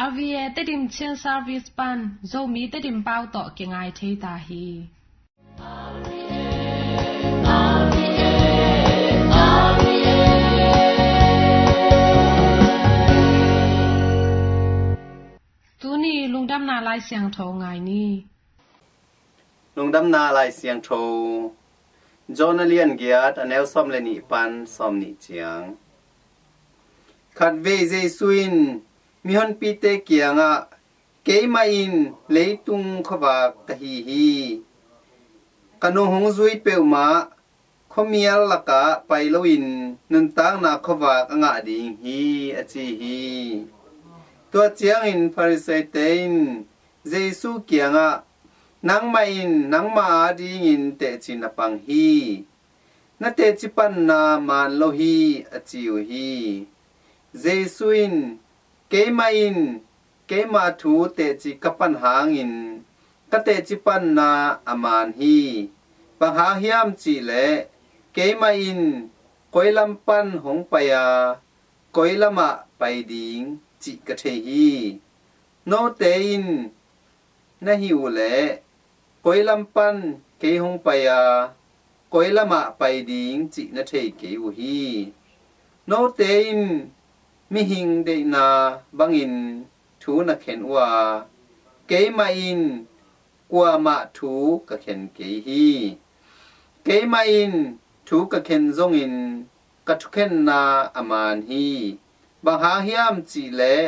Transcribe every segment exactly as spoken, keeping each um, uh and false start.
R V A Tedim Chin Service pan Zomi Tedim pau tawh kingai thei ta hi. Tuni lungdamna Lai Siangtho ngai ni. Lungdamna Lai Siangtho, John a lian giat, a neu sawm le nih pan sawm nih ciang. Khatvei Jesu in mihonpite kiangah, "Keimah in leitung khuavak ka hi hi. Ka nung hong zui peuhmah khuamial lakah pai loin nuntakna khuavak a ngah ding hi," a ci hi. Tua ciangin Pharisee-te in Jesu kiangah, "Nangmah in nangmah adingin teci na pang hi. Na teci panna maan lo hi," a ci uh hi. Jesu in, "Keimah in keima thu teci ka pan hangin ka teci panna a maan hi. Bang hang hiam cihleh, keimah in koi lam pan hong pai a, koi lamah pai ding cih ka thei hi. Note in na hih uh leh, koi lam pan kei hong pai a, koi lamah pai ding cih na thei kei uh hi. Note in mihing deihna bangin thu na khen uh a, keimah in kuamah thu ka khen kei hi. Keimah in thu ka khen zongin ka thukhenna a maan hi. Bang hang hiam cihleh,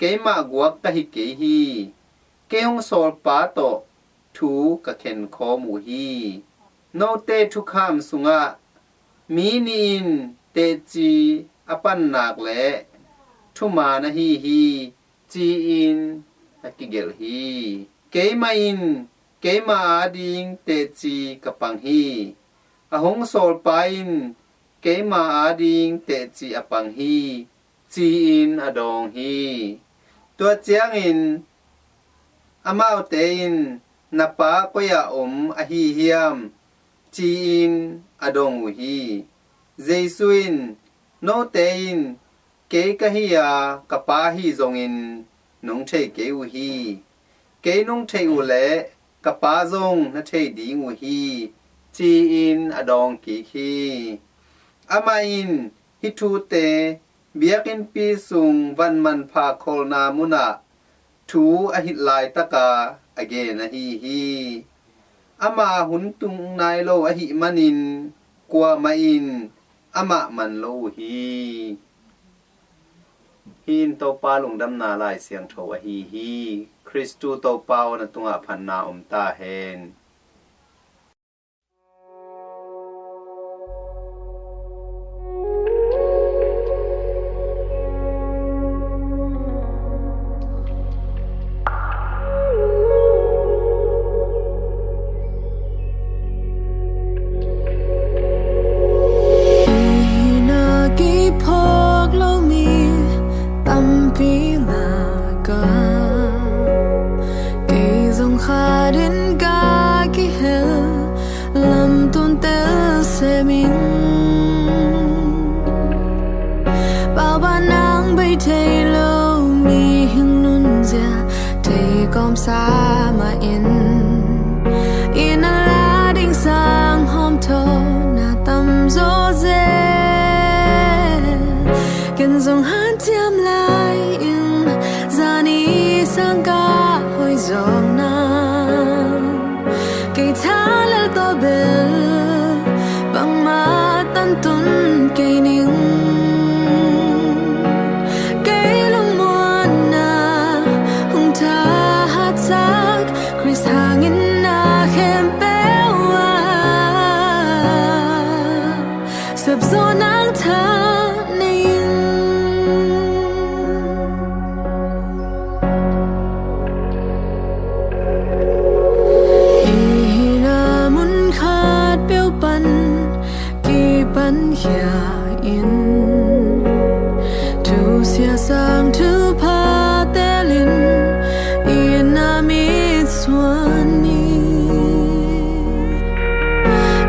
keimah guak ka hi kei hi. Kei hong sawlpa tawh thu ka khen khawm uh hi. Note thukham sungah mi nih in teci a pan nak leh thuman ahi hi, ci-in a kigelh hi. Keimah in keima ading teci ka pang hi. A hong sawlpa in keima ading teci a pang hi," ci-in a dawng hi. Tua ciangin amaute in, "Na pa koi ah om ahi hiam?" ci-in a dong uh hi. Jesu in, "Note in kei ka hi a, ka pa ahi zongin nong thei kei uh hi. Kei nong theih uh leh ka pa zong na thei ding uh hi," ci-in a dawng kik hi. Amah in hih thute biakinnpi sung van manpha kholhna munah thu a hilh laitaka a gen ahi hi. Ama hun tung nai lo ahih manin kuamah in amah man lo uh hi. Hih in Topa lungdamna Lai Siangtho ahi hi. Khristu Topa aw, na tungah phatna om ta hen. Hih na kiphawk lo mi tampi lakah kei zong khat in ka kihel, lamtun tel sem ing. Pauban nang bei thei lo mihing nunzia thei kawmsa mah in, inn a la ding sang hawmthawhna tamzaw zel. Ken zong hanciam lai ing, zani sang ka hoih zawkna. Kei tha lel tawh bel bangmah tantun kei ning. Kei lungmuanna hong thahatsak, Khrist hangin na khempeuh ah sepzaw nang tha nei ing. Hih na mun khatpeuh pan kipan khia in, thusia sang thupha telin inn ah mitsuan ni.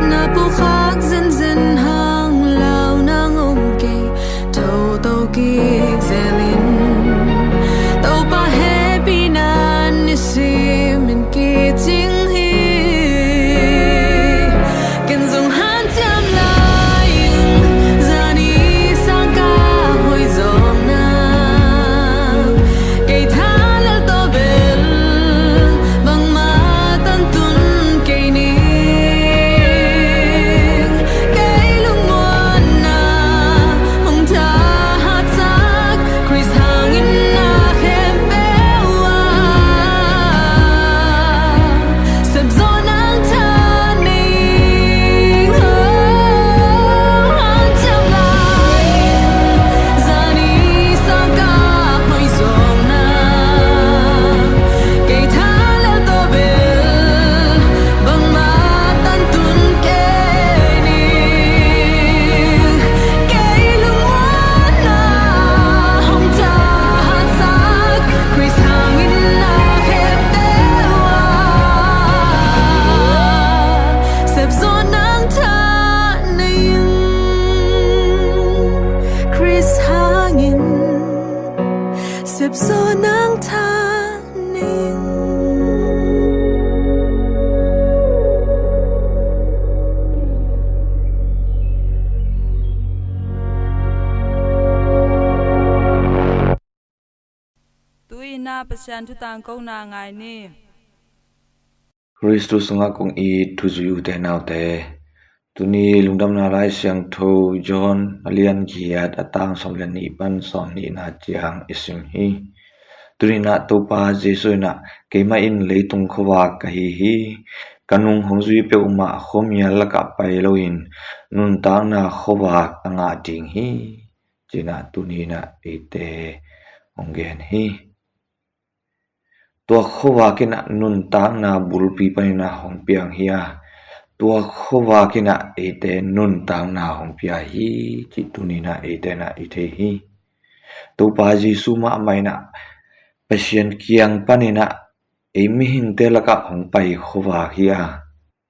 Na pukhak zenzen hang lau nang om kei, toto kik zelin Topa Pasian thu tangkona ngai ni. Khristu sungah kong it thuzui ute naute, tuni Lungdamna Lai Siangtho John a lian giat a tang sawm le nih pan sawm nihna ciang i sim hi. Tuni inah Topa Jesu inah, "Keimah in leitung khuavak ka hi hi. Ka nung hong zui peuhmah khuamial lakah pai loin nuntakna khuavak a ngah ding hi," ci-inah tuni inah eite hong gen hi. Tua khuavak inah nuntakna bulpi paninah hong piang hi a, tua khuavak inah eite nuntakna hong pia hi, cih tuni inah eite inah i thei hi. Topa Jesu mahmah inah Pasian kiang paninah ei mihingte lakah hong pai khuavak hi a,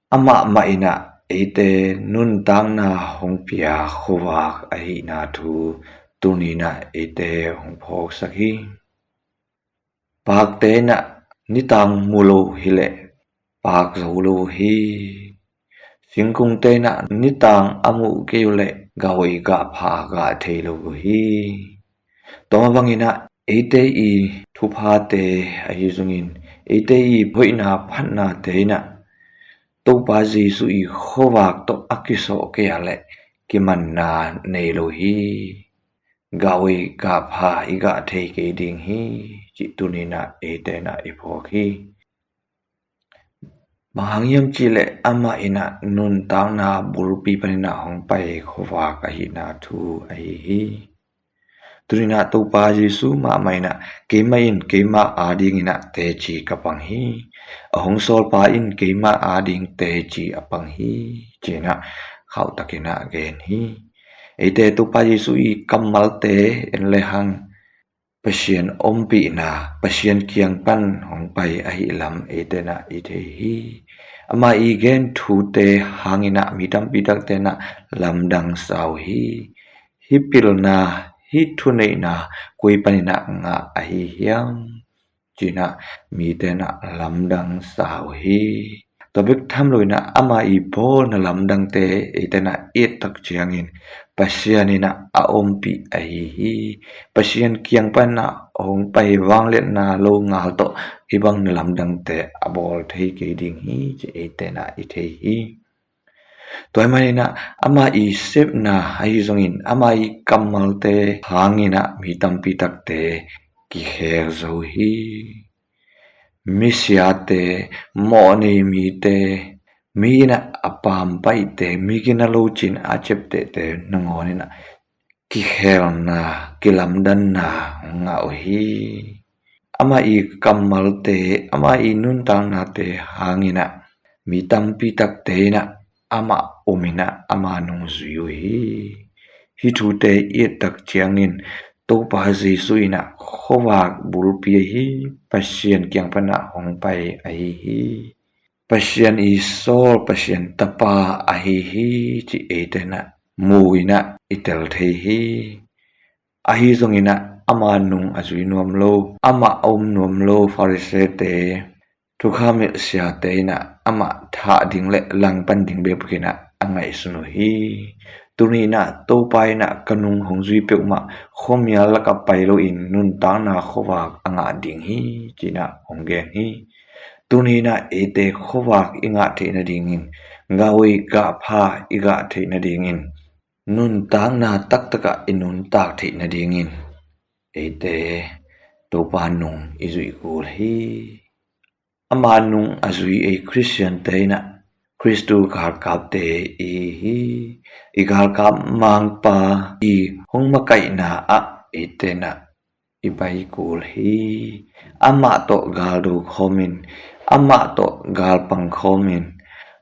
amah mah inah eite nuntakna hong pia khuavak ahihna thu tuni inah eite hong phawksak hi. Pakte inah nitang mu lo hileh pak zo lo hi. Singkungte inah nitang a muh kei uhleh gahoi gahpha gah thei lo hi. Tua mah bang inah eite i thuphate ahi zongin, eite i hoihna phatnate inah Topa Jesu i khuavak tawh a kisawh kei a leh kimanna nei lo hi. Gahoi gahpha i gah thei kei ding hi, cih tuni inah eite inah i phawk hi. Bang hang hiam cihleh amah inah nuntakna bulpi paninah hong pai khuavak ahihna thu ahi hi. Tuni inah Topa Jesu mahmah inah, "Keimah in keimah ading inah teci ka pang hi. A hong sawlpa in keimah ading teci a pang hi," ci-inah khauhtak inah gen hi. Eite Topa Jesu i kammalte en lehang Pasian ompihna, Pasian kiang pan hong pai ahih lam eite inah i thei hi. Amah i gen thute hang inah mi tampi takte inah lamdang sa uh hi. Hih pilna, hih thuneihna koi pan inah ngah ahi hiam, ci-inah mite inah lamdang sa uh hi. Tua bek tham lo inah ama i bawlna lamdangte eite inah i et tak ciangin Pasian inah a ompih ahi hi. Pasian kiang pan inah hong pai vangliatna lo ngal tawh hih bang na lamdangte a bawl thei kei ding hi, ci eite inah i thei hi. Tua ahih manin ah ama i sepna ahi zongin ama i kammalte hangin ah mi tampi takte kikhel zo hi. Misiate, mawhnei mite, mi in ah a pampaihte, mi gina lo ci-in a ciaptehte nangawn in ah kikhelna, kilamdanna ngah uh hi. Ama i kammalte, ama i nuntaknate hangin ah mi tampi takte in ah amah om in ah ama nung zui uh hi. Hih thute i et tak ciangin Topa Jesu in ah khuavak bulpi ahi Pasian kiang pan ah hong pai ahi hi. Pasian i sawl, Pasian tapa ahi hi cih eite in ah mu in ah i tel thei hi. Ahi zongin ah ama nung a zui nuam lo, amah a om nuam lo Farisee-te, thukham hilh siate in ah amah thah ding le langpan ding bekbek in ah a ngaihsun uh hi. Tuni in ah Topa in ah ka nung hong zui peuhmah khuamial lakah pai loin nuntakna khuavak a ngah ding hi, ci-in ah hong gen hi. Tuni in ah eite khuavak i ngah theih nadingin, gahoi gahpha i gah theih nadingin, nuntakna taktak ah i nuntak theih nadingin eite Topa nung i zuih kul hi. Ama nung a zui ei Khristiante in ah Khristu galkapte i hi hi. I galkap mangpa i hong makaihna ah eite in ah i pai kul hi. Amah tawh gal do khawmin, amah tawh gal pang khawmin,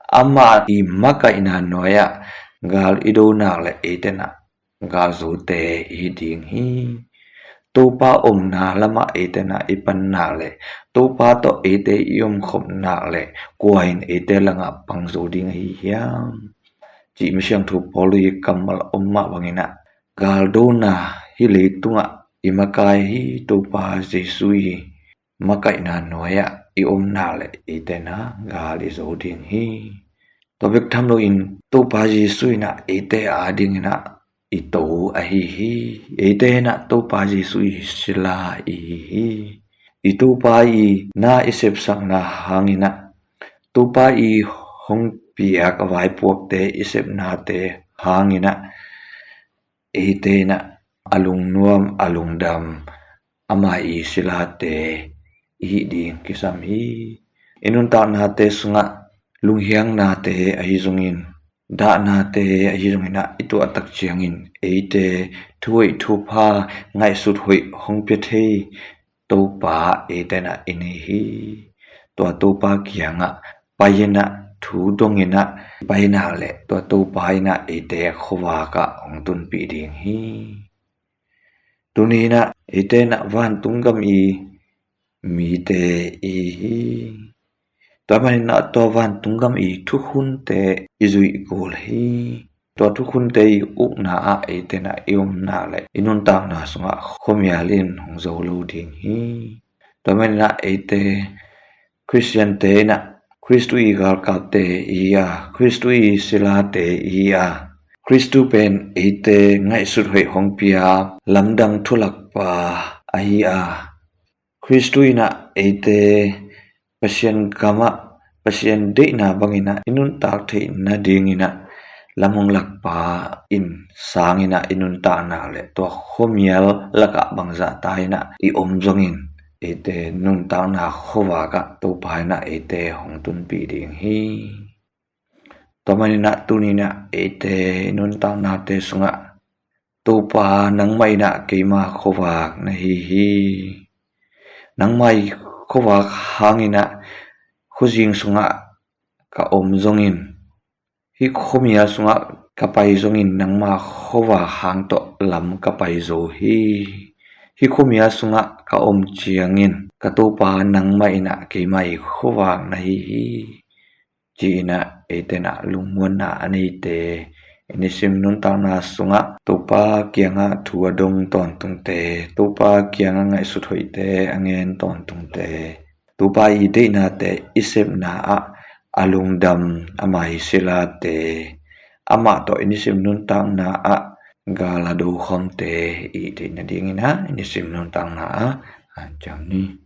amah i makaihna nuai-ah gal i do nak le eite in ah gal zote i hi ding hi. Topa omna lamah eite in ah i pan nak le Topa tawh eite i omkhop nak le kua in eite langah pang zo ding ahi hiam, cih Misiangtho Paul i kammal om mah bangin ah galdona hih leitungah i makai hi. Topa Jesu i makaihna nuai-ah i om nak le eite in ah gal i zo ding hi. Tua bek tham loin Topa Jesu in ah eite adingin ah i to ahi hi. Eite in ah Topa Jesu i sila i hi hi. i Topa i na i sepsakna hangin ah, Topa i hong piak a vaipuakte i sepnate hangin ah, eite in ah a lungnuam, a lungdam, ama i silate i hih ding kisam hi. I nuntaknate sungah lunghiangnate ahi zongin, dahnate ahi zongin ah, i tuah tak ciangin eite thuhoih thupha, ngaihsut hoih hong pia thei Topa eite in ah i nei hi. Tua Topa kiangah pai in ah, thu dong in ah pai in ah leh, tua Topa in ah eite khuavak ah hong tunpih ding hi. Tuni in ah eite in ah vantung gam i mite i hi. Tua manin ah tua vantung gam i thukhunte i zuih kul hi. Tua thukhunte i ukna ah eite in ah i omna leh i nuntakna sungah khuamial in hong zo lo ding hi. Tua manin ah eite Khristiante in ah Khristu i galkapte i hi a, Khristu i silate i hi a, Khristu pen eite ngaihsut hoih hong pia lamdang thulakpa ahi a, Khristu in ah eite Pasian gamah, Pasian deihna bangin ah i nuntak theih nadingin ah lam hong lakpa in sang in ah i nuntakna leh tua khuamial lakah bangzah ta in ah i om zongin, eite nuntakna khuavak ah Topa in ah eite hong tunpih ding hi. Tua manin ah tuni in ah eite i nuntaknate sungah Topa, nangmah in ah keima khuavak na hi hi. Nangmah i khuavak hangin ah khuazing sungah ka om zongin, hih khuamial sungah ka pai zongin nangmah khuavak hang tawh lam ka pai zo hi. Hih khuamial sungah ka om ciangin ka Topa, nangmah in ah keima i khuavak na hi hi, ci-in ah eite in ah lungmuanna a neite i nisim nuntakna sungah Topa kiangah thu a dong tawntungte, Topa kiangah ngaihsut hoihte a ngen tawntungte, Topa i deihnate i sepna ah a lungdam, ama i silate, amah tawh i nisim nuntakna ah gal a dokhawmte i hih theih nadingin ah i nisim nuntakna ah hanciam ni.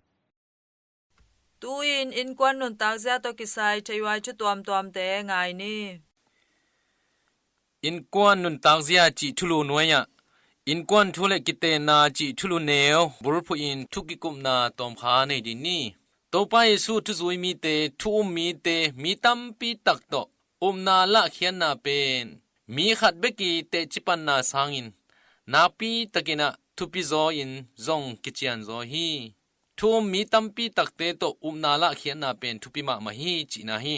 Tu-in innkuan nuntakzia tawh kisai theihuai thu tuamtuamte ngai ni. Innkuan nuntakzia cih thulu nuai-ah innkuan thu le kitenna cih thulu neu bulphuhin thu kikupna tawmkha nei ding ni. Topa Jesu thuzui mite, thu um mite, mi tampi tak tawh upna lahkhiatna pen mi khat bek i teci panna sangin nakpi takin ah thupi zaw in zong kician zaw hi. Thu um mi tampi takte tawh upna lahkhiatna pen thupi mahmah hi cihna hi.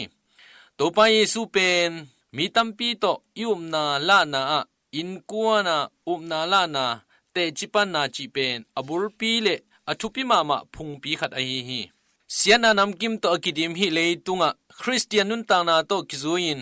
Topa Jesu pen mi tampi tawh i upna lahna ah innkuan ah upna lahna, teci panna cih pen a bulpi le a thupi mahmah phungpi khat ahi hi. Siatna namkim tawh a kidim hih leitungah Khristian nuntakna tawh kizui-in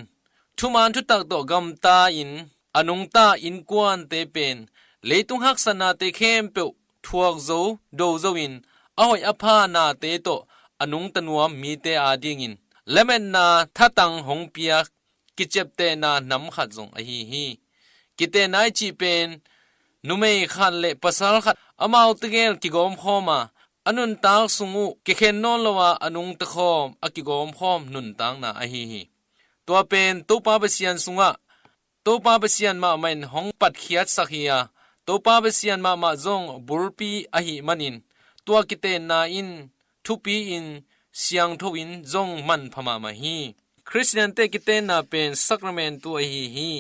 thuman thutak tawh gamta-in a nungta innkuante pen leitung haksatnate khempeuh thuak zo, do zo in a hoih a pha nate tawh a nungta nuam mite adingin lametna thatang hong piak kiciaptehna nam khat zong ahi hi. Kitenna i cih pen numei khat le pasal khat amau tegel kigawmkhawm a, a nuntak sung uh kikhen nawn lo a a nungta khawm, a kigawmkhawm nuntakna ahi hi. Tua pen Topa Pasian sungah Topa Pasian mahmah in hong patkhiatsak hi a, Topa Pasian mahmah zong bulpi ahih manin tua kitenna in thupi-in siangtho in zong manpha mahmah hi. Khristiante kitenna pen sakramentu ahi hi.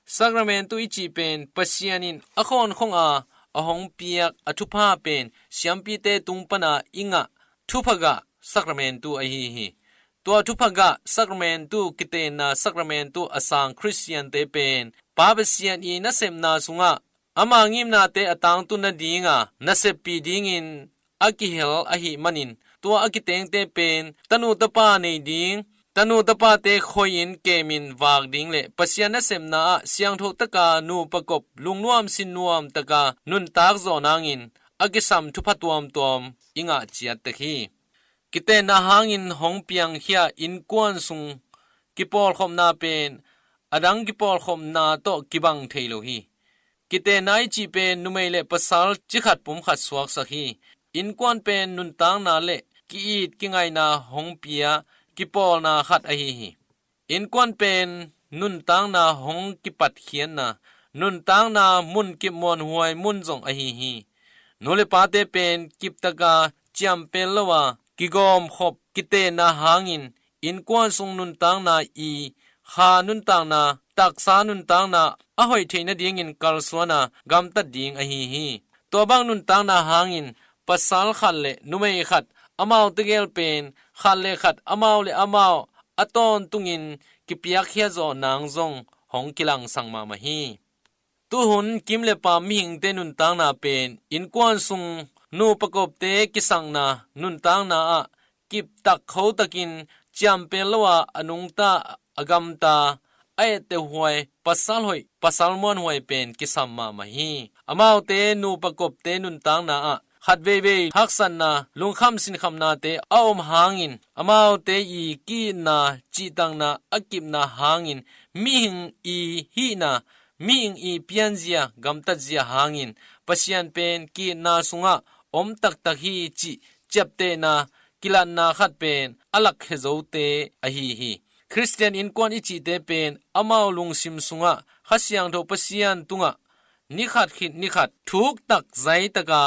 Sakramentu i cih pen Pasian in a khawnkhong a a hong piak a thupha pen siampite tung pana i ngah thupha gah sakramentu ahi hi. Tua thupha gah sakramentu, kitenna sakramentu a sang Khristiante pen Pa Pasian i nasepna sungah ama ngimnate a tangtun nadinga naseppih dingin a kihel ahih manin tua a kitengte pen tanu tapa nei ding, tanu tapate khoi-in kemin vak ding le Pasian nasepna ah siangtho taka nupa kop, lungnuam sinnuam taka nuntak zawh nangin a kisam thupha tuamtuam i ngah ciat tek hi. Kitenna hangin hong piangkhia innkuan sung kipawlkhopna pen a dang kipawlkhopna tawh kibang thei lo hi. Kitenna i cih pen numei le pasal cikhat pumkhat suaksak hi. Innkuan pen nuntakna le ki-it kingaihna hong pia kipawlna khat ahi hi. Innkuan pen nuntakna hong kipatkhiatna, nuntakna munkip muanhuai mun zong ahi hi. Nu le pate pen kiptaka ciampel lo a kigawmkhop kitenna hangin innkuan sung nuntakna i kha nuntakna, taksa nuntakna a hoih theih nadingin kalsuana gamtat ding ahi hi. Tua bang nuntakna hangin pasal khat le numei khat amau tegel pen khat le khat amau le amau a tawntungin kipiakkhiat zawh nang zong hong kilangsak mahmah hi. Tuhun kim le pam mihingte nuntakna pen innkuan sung nupa kopte kisakna nuntakna ah kiptak khotakin ciampel lo a a nungta, a gamta, a ettehhuai pasal hoih, pasal muanhuai pen kisam mahmah hi. Amaute nupa kopte nuntakna ah khat veivei haksatna, lungkham sinkhamnate a om hangin amaute i ki-itna, cihtakna a kipna hangin mihing i hihna, mihing i pianzia, gamtatzia hangin Pasian pen ki-itna sungah om taktak hi cih ciaptehna, kilatna khat pen a lakkhia zote ahi hi. Khristian innkuan i cihte pen amau lungsim sungah Kha Siangtho Pasian tungah nikhat khit nikhat thuktak zaitaka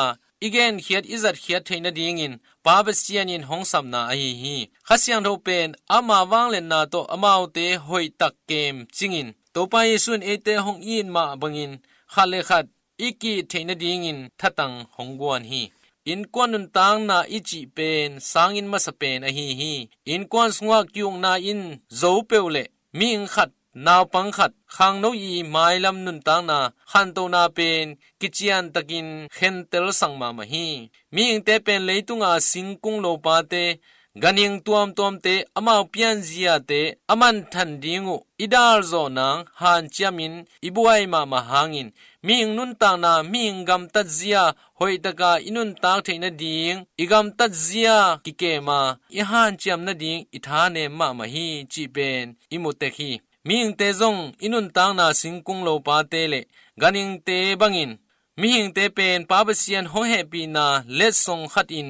i genkhiat, i zatkhiat theih nadingin Pa Pasian in hong sapna ahi hi. Kha Siangtho pen ama vangliatna tawh amaute hoihtak kemcingin Topa Jesu in eite hong it mah bangin khat le khat i ki-it theih nadingin thatang hong guan hi. Innkuan nuntakna i cih pen sanginn masa pen ahi hi. Innkuan sungah ki-ukna in zo peuh le mihing khat, naupang khat, khangno i mailam nuntakna khantohna pen kiciantakin khentelsak mahmah hi. Mihingte pen leitunga singkung lopate, ganhing tuamtuamte, amau pianziate a manthan ding uh i dalzawh nang hanciamin i buai mahmah hangin mihing nuntakna, mihing gamtatzia hoihtaka i nuntak theih nading, i gamtatzia kikem a i hanciam nading i thanem mahmah hi cih pen i mu tek hi. Mihingte zong i nuntakna singkung lopate le ganhingte bangin mihingte pen Pa Pasian hong hehpihna letsong khat in,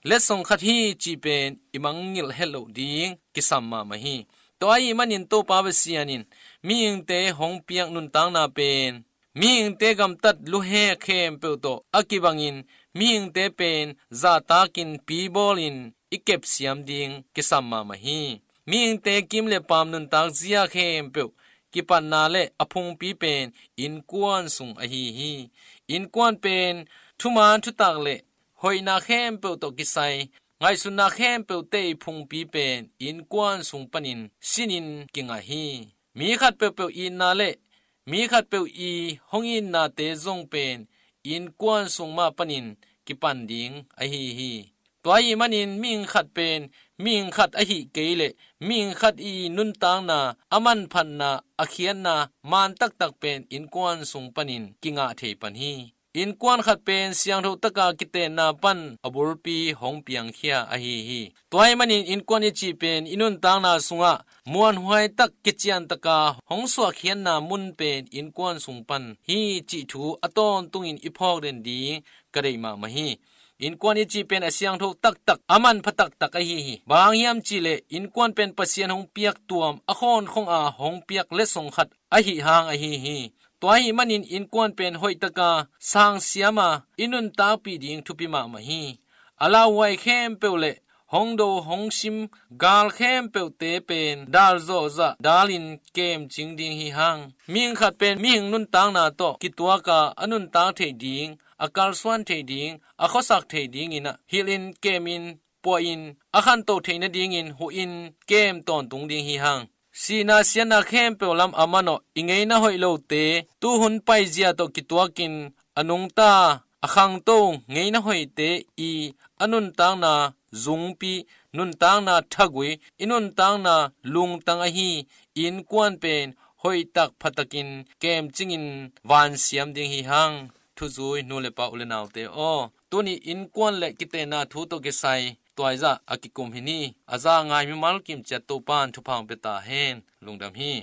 letsong khat hi cih pen i mangngilh het loh ding kisam mahmah hi. Tua ahih manin Topa Pasian in mihingte hong piak nuntakna pen mihingte gamtat luhek khempeuh tawh a kibangin mihingte pen zahtakin pibawlin i kepsiam ding kisam mahmah hi. Mihingte kim le pam nuntak zia khempeuh kipatna le a phungpi pen innkuan sung ahi hi. Innkuan pen thuman thutak le hoihna khempeuh tawh kisai, ngaihsutna khempeuhte i phungpi pen innkuan sung panin sinin kingah hi. Mi khat peuhpeuh itna le mi khatpeuh i hong itnate zong pen innkuan sung mah panin kipan ding ahi hi. Tua ahih manin mihing khat pen mihing khat ahih kei le mihing khat i nuntakna, a manphatna, a khiatna man taktak pen innkuan sung panin kingah thei pan hi. Innkuan khat pen siangtho taka kitenna pan a bulpi hong piangkhia ahi hi. Tua ahih manin innkuan i cih pen i nuntakna sungah muanhuai tak kician taka hong suakkhiatna mun pen innkuan sung pan hi cih thu a tawntungin i phawk den ding ka deih mahmah hi. Innkuan i cih pen a siangtho taktak, a manpha taktak ahi hi. Bang hang hiam cihleh innkuan pen Pasian hong piak tuam, a khawnkhong a hong piak letsong khat ahi hang ahi hi. Tua ahih manin innkuan pen hoihtaka sangsiam a i nuntakpih ding thupi mahmah hi. A lauhuai khempeuh le hong do hong sim gal khempeuhte pen dal zawhzah dalin kemcing ding hi hang. Mihing khat pen mihing nuntakna tawh kituaka a nuntak theih ding, a kalsuan theih ding, a khuasak theih dingin ah hilhin kemin puahin a khanto theih nadingin huhin kem tawntung ding hi hang. Sihna siatna khempeuh lam a manawh i ngeina hoih lote tuhun paizia tawh kituakin a nungta a khangto ngeina hoihte i a nuntakna zungpi, nuntakna thagui, i nuntakna lungtang ahi innkuan pen hoihtak phatakin kemcingin vansiam ding hi hang. Thuzui nu le pa u le naute aw, tuni innkuan le kitenna thu tawh kisai tuaizah a kikum hi ni. A za ngai mimal kimciat Topan thupha hong pia ta hen. Lungdam hi.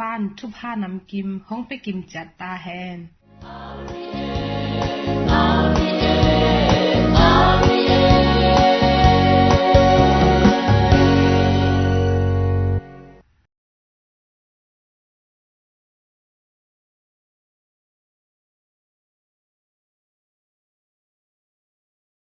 Topa'n thupha namkim hong pia kim ciat ta hen.